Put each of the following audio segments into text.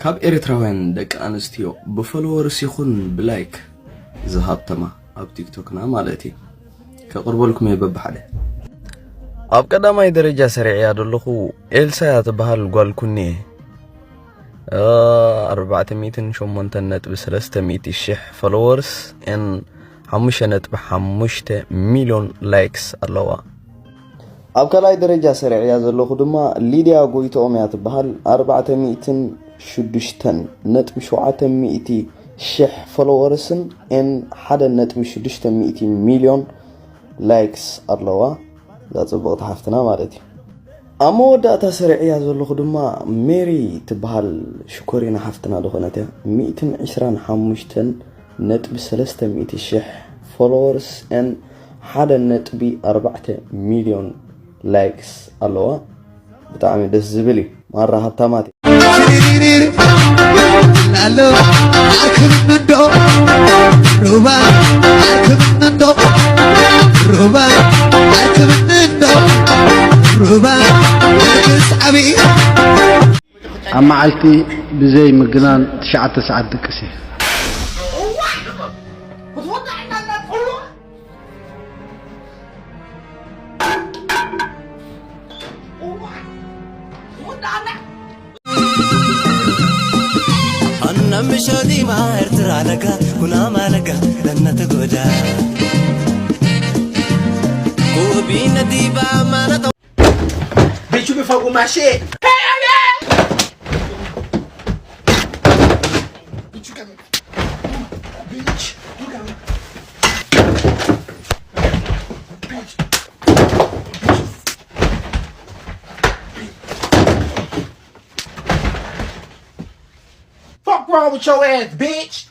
ካብ ኤርትራውያን ደቂ ኣንስትዮ ብፎሎወርስ ይኹን ብላይክ ዝሃብተማ ኣብ ቲክቶክና ማለት እዩ። ከቕርበልኩም እየ በብሓደ። ኣብ ቀዳማይ ደረጃ ሰሪዐያ ዘለኹ ኤልሳ እያ ትበሃል ጓል ኩኔ። እ፣ ኣርባዕተ ሚእትን ሸሞንተን ነጥቢ ሰለስተ ሚእቲ ሽሕ ፎሎወርስ ኤን ሓሙሽተ ነጥቢ ሓሙሽተ ሚልዮን ላይክስ ኣለዋ። ኣብ ካልኣይ ደረጃ ሰሪዐያ ዘለኹ ድማ ሊድያ ጎይትኦም እያ ትበሃል። ኣርባዕተ ሚእትን ሽዱሽተን ነጥቢ ሸውዓተ ሚእቲ ሽሕ ፎሎወርስን ኤን ሓደ ነጥቢ ሽዱሽተ ሚእቲ ሚልዮን ላይክስ ኣለዋ። እዛ ጽብቕቲ ሓፍትና ማለት እዩ። ኣብ መወዳእታ ሰሪዐያ ዘለኹ ድማ ሜሪ ትበሃል ሽኮሪና ሓፍትና ዝኾነት እያ። ሚእትን ዕስራን ሓሙሽተን ነጥቢ ሰለስተ ሚእቲ ሽሕ ፎሎወርስ ኤን ሓደ ነጥቢ ኣርባዕተ ሚልዮን ላይክስ ኣለዋ። ብጣዕሚ ደስ ዝብል እዩ። ማራ ሃብታማት እዩ። ላሎ ኣርክብኒ እንዶ ሩባ ኣርክብኒ እንዶ ሩባ ኣርክብኒ እንዶ ሩባ ኣርክስ ዓብዪ ኣብ መዓልቲ ብዘይ ምግናን ትሽዓተ ሰዓት ድቅስ እየ። أنا مش ديما ارترى لك كنا ما لك لن تقودا كوبي نديبا ما نتو Bitch, you before go my shit. Hey, hey, hey! Bitch, you got me. Bitch, you got me. Bitch. Fuck wrong with your ass, bitch.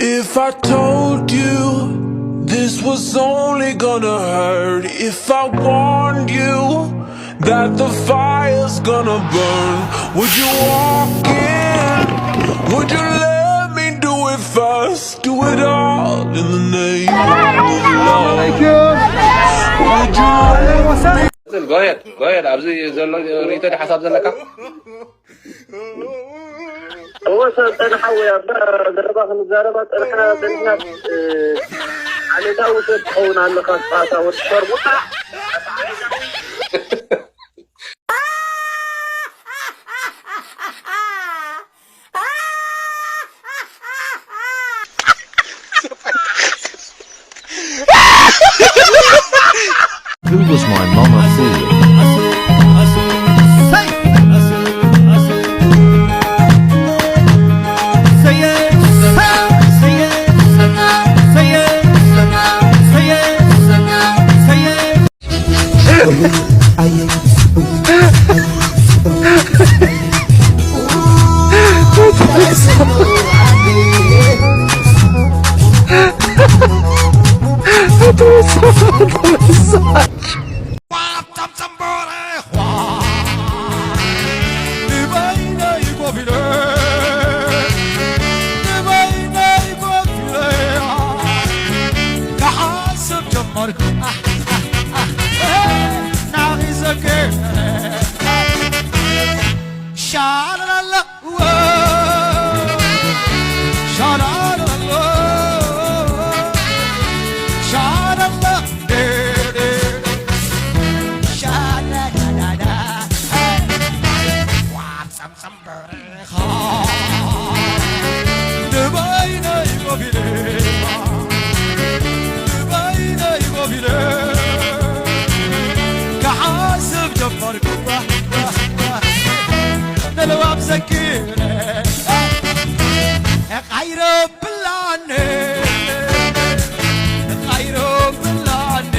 If I told you this was only gonna hurt, if I warned you that the fire's gonna burn, would you walk in? Would you let me do it first? Do it all in the name of love. Would you let me Go ahead, go ahead. ኣብዚ ዘሎ ርእይቶ ዶ ሓሳብ ዘለካ? እወ፣ ሰብ ጸንሓ ወይ ኣባ ዘረባ ክንዛረባ ጸንሓ ጸኒሕና፣ እ፣ ዓሌታዊ ሰብ ትኸውን ኣለኻ፣ ጸዋታ ወዲ ሸርሙጣ። Who was my mama fooling? ንበይነይ ኮፍ ኢለ፣ ንበይነይ ኮፍ ኢለ፣ ክሓስብ ጀመርኩ። ንልባም ዘኪረ፣ ቃይረ ብላኒ፣ ቃይረ ብላኒ፣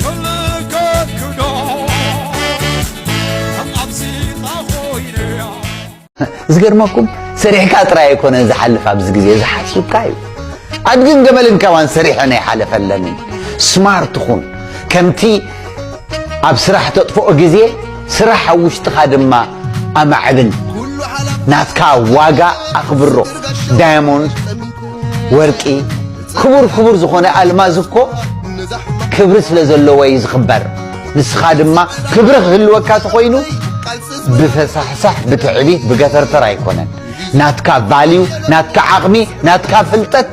ክልከክዶ፣ ኣብዚኣ ኮይነ። ዝገርመኩም፣ ሰሪሕካ ጥራይ ኣይኮነን ዝሓልፍ፣ ኣብዚ ግዜ ዝሓስብካ እዩ። ኣድግን ገመልን ከማን ሰሪሐን ኣይሓለፈለንን። ስማርት ኩን። ከምቲ ኣብ ስራሕ ተጥፍኦ ግዜ፣ ስራሕ ኣብ ውሽጥኻ ድማ ኣማዕብል። ናትካ ዋጋ ኣኽብሮ። ዳያሞንድ፣ ወርቂ፣ ክቡር ክቡር ዝኾነ ኣልማዝ እኮ ክብሪ ስለ ዘለዎ እዩ ዝኽበር። ንስኻ ድማ ክብሪ ክህልወካ ተኾይኑ ብፈሳሕሳሕ፣ ብትዕቢት፣ ብገተርተር ኣይኮነን። ናትካ ቫልዩ፣ ናትካ ዓቕሚ፣ ናትካ ፍልጠት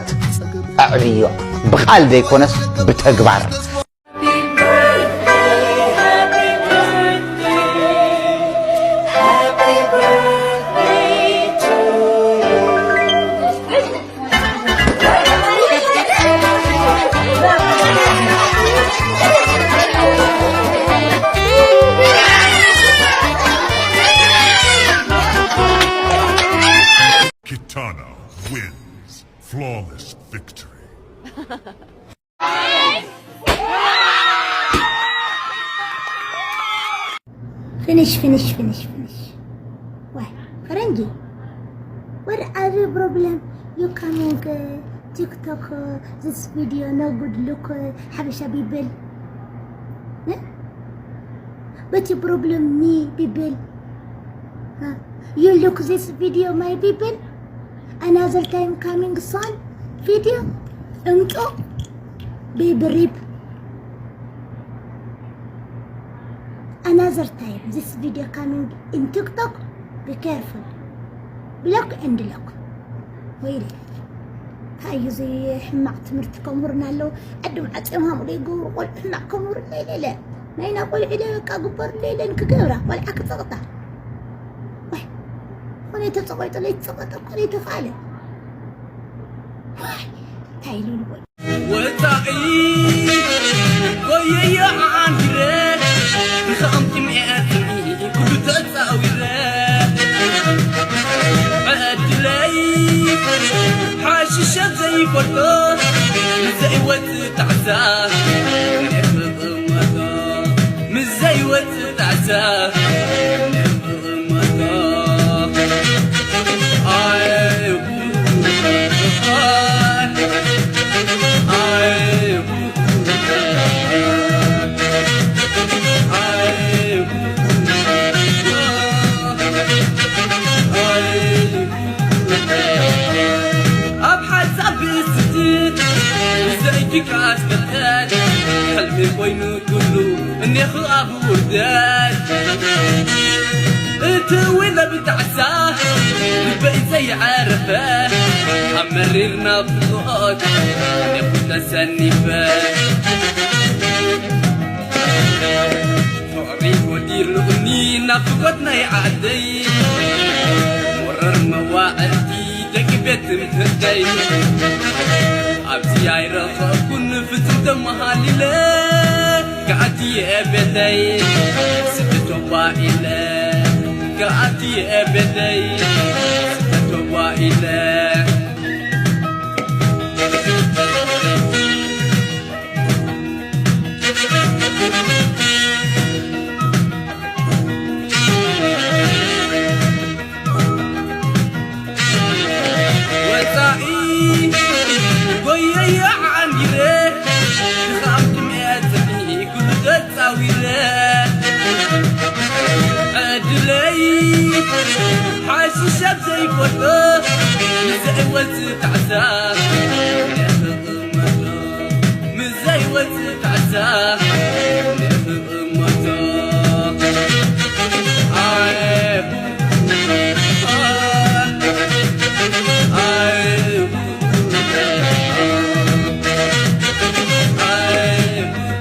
ኣዕብዮ። ብቓል ዘይኮነስ ብተግባር። Kitana wins. Flawless victory. Finish, finish, finish, finish. Why? Farangi. What are your problem? You coming uh, TikTok, uh, this video, no good look, uh, Habesha people. Eh? But you problem me people. Huh? You look this video, my people. Another time coming soon. Video. Unco. Baby rip. Another time, this video coming in TikTok, be careful. Block and lock. Wait. እንታይ እዩ እዚ ሕማቕ ትምህርቲ ከምሩና ኣለዉ። ዓዶም ዓፅዮም ሃምኡ ዘይገብሩ ቆልዑ ሕማቕ ከምሩና ኢለ ኢለ ናይና ቆልዑ ኢለ በቃ ግበሩለ ኢለን ክገብራ ቆልዓ ክፀቕጣ ዋይ ኮነ ተፀቆይጡ ለይተፀቐጠ እኮ ዘይተኽኣለ ዋይ እንታይ ኢሉ ንበሉ ወጻኢ ጎየየ ዓንዲረ ንኸምቲ ሚዕርኒ ኩሉ ተጻዊረ ዕድለይ ሓሽሸ ዘይፈልጦ ንዘይወጽእ ጣዕሳ ክቕመጦ ምስ ዘይወጽእ ጣዕሳ ክቕመጦ ኣይ ኣብ ሓሳብ ብስጭት ብዘይትካስ ቅርተት ሕልሚ ኮይኑ ኩሉ እኔኹ ኣብ ውርደት እትዊ ለብጣዕሳ ልበይ ዘይዓረፈ ኣብ መሪር ናፍቆት እኔኹ ተሰኒፈ ፍቕሪ ወዲርሉኒ ናፍቆት ናይ ዓደይ ወረር መዋዕልቲ ደቂ ቤት ትምህርተይ ኣብዚ ኣይረኸብኩን ፍጹም ተመሃሊለ ክኣቲ እየ ቤተይ ስደት ተዋኢለ ክኣቲ እየ ቤተይ ስደት ተዋኢለ